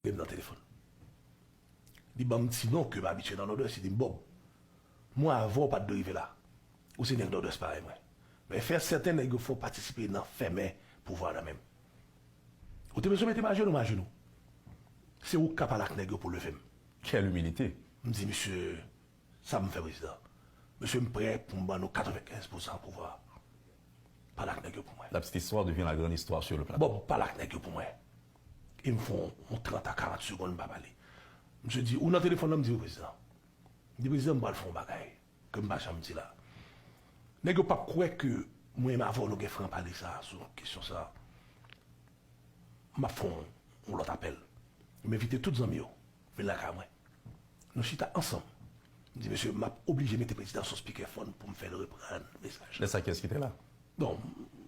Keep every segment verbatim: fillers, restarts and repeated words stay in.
rele m nan telefòn. Li ban m ti non ke m abitye nan Nòdwès, li di m, Bob, mwen avè w pa t dwe rive la. Ou se nèg Nòdwès parèy mwen. Men fè sèten nèg yo fè w patisipe nan fèmen pouvwa nan men m. Ou te bezwen mete m ajenou, m ajenou. Se ou k ka pale ak nèg yo pou leve m. Quelle humilité. M di, Misye, sa m fè, prezidan. Misye, m prè pou m ban nou katrevenkenz pousan pouvwa. Pale ak nèg yo pou mwen. La petite histoire devient la grande histoire sur le plateau. Bon, pale ak nèg yo pou mwen. E m fè yon, yon trant a karant segonn, m pa pale. Misye di, ou nan telefòn nan? M di, wi, prezidan. M di, prezidan, m pral fè yon bagay ke m pa janm di la. Nèg yo p ap kwè ke mwen menm avè w nou gen franpale sa a sou kesyon sa a. M ap fè yon, yon lòt apèl. M envite tout zanmi yo vin lakay mwen. Nou chita ansanm. M di, mesye, m ap oblije mete prezidan sou spikèfòn pou m fè l reprann mesaj la. Lè sa, kiyès ki te la? Bon,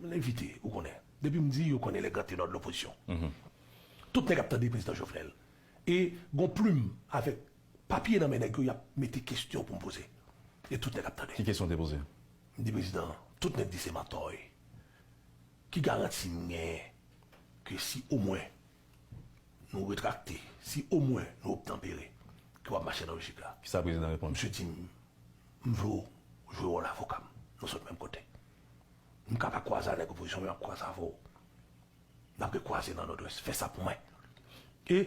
m envite, ou konnen. Depi m di, yo konnen les grands ténors de l'opposition. Tout nèg ap tande prezidan Jovenel. E gon plim avèk papye nan men nèg yo, y ap mete kesyon pou m poze. E tout nèg ap tande. Ki kesyon w te poze? M di, prezidan, tout nèg di se mantò w ye. Ki garanti m genyen ke si omwen nou retrakte, si omwen nou obtanpere, ke w ap mache nan lojik la? Kisa prezidan reponn? Misye di m, m vle w jwe wòl avoka m. Nou sot menm kote. M ka pa kwaze ak nèg opozisyon, men m ap kwaze avè w. N ap rekwaze nan Nòdwès. Fè sa pou mwen. E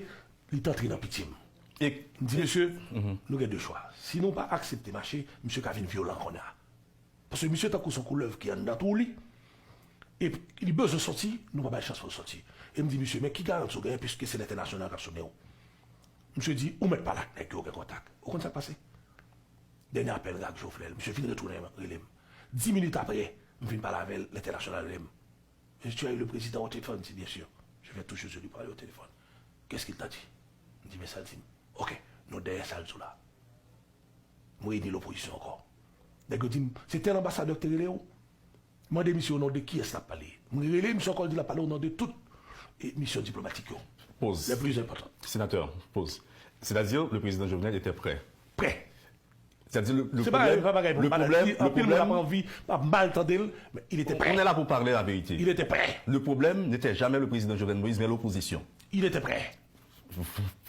li t antre nan pitye m. E m di, mesye, nou gen de chwa. Si nou pa aksepte mache, misye ka vin vyolan kounye a. Paske misye tankou se yon koulèv ki anndan twou li. E li bezwen soti, nou pa bay chans pou l soti. E m di, misye, men ki garanti w genyen, piske se lentènasyonal k ap sonnen w? Misye di, ou mèt pale ak nèg yo, gen kontak. Ou konn sa k pase? Dènye apèl, Rag Jovenel. Misye vin retounen rele m. Dis minit apre, m vin pale avè l, lentènasyonal rele m. Est-ce que tu as eu le président au téléphone? M di, bien sûr. Je viens tout juste de lui parler au téléphone. Qu'est-ce qu'il t'a dit? M di, men sa l di m. Ok, nou dèyè sa l di w la. M reyini lopozisyon ankò. Nèg yo di m, se tèl anbasadè ki te rele w? Mande misye o non de kiyès l ap pale. M rele misye ankò, l di l ap pale o non de tout, e, misyon diplomatik yo. Pause. Les plus importantes. Sénateur, pause. C'est-à-dire, le président Jovenel était prêt. Prè. C'est-à-dire, le, le problème, le problème, le problème, anpil moun ap anvi, ap mal tande l, men il était prêt. On est là pour parler la vérité. Il était prêt. Le problème n'était jamais le président Jovenel Moïse, mais l'opposition. Il était prêt.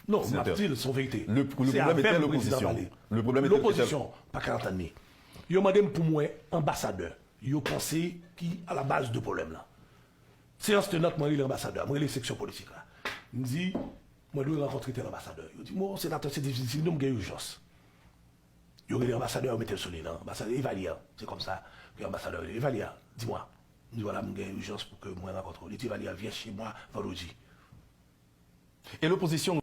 Non, m ap di l, se yon verite. Le, le problème était l'opposition. Le problème était l'opposition. Lopozisyon pa ka antann li. Yo mande m pou mwen anbasadè. Yo panse ki a la baz de pwoblèm lan. Seyans tenant, mwen rele anbasadè, mwen rele seksyon politik la. M di, mwen dwe rankontre tèl anbasadè. Yo di, bon, senatè, se difisil, nou, m gen ijans. Yo rele anbasadè, yo mete l sou liy lan. Anbasadè, e Valya, se konsa ke anbasadè rele. E Valya, dis-moi. M di, vwala, m gen ijans pou ke mwen rankontre w. Li di, Valya, viens chez moi vendredi. E lopozisyon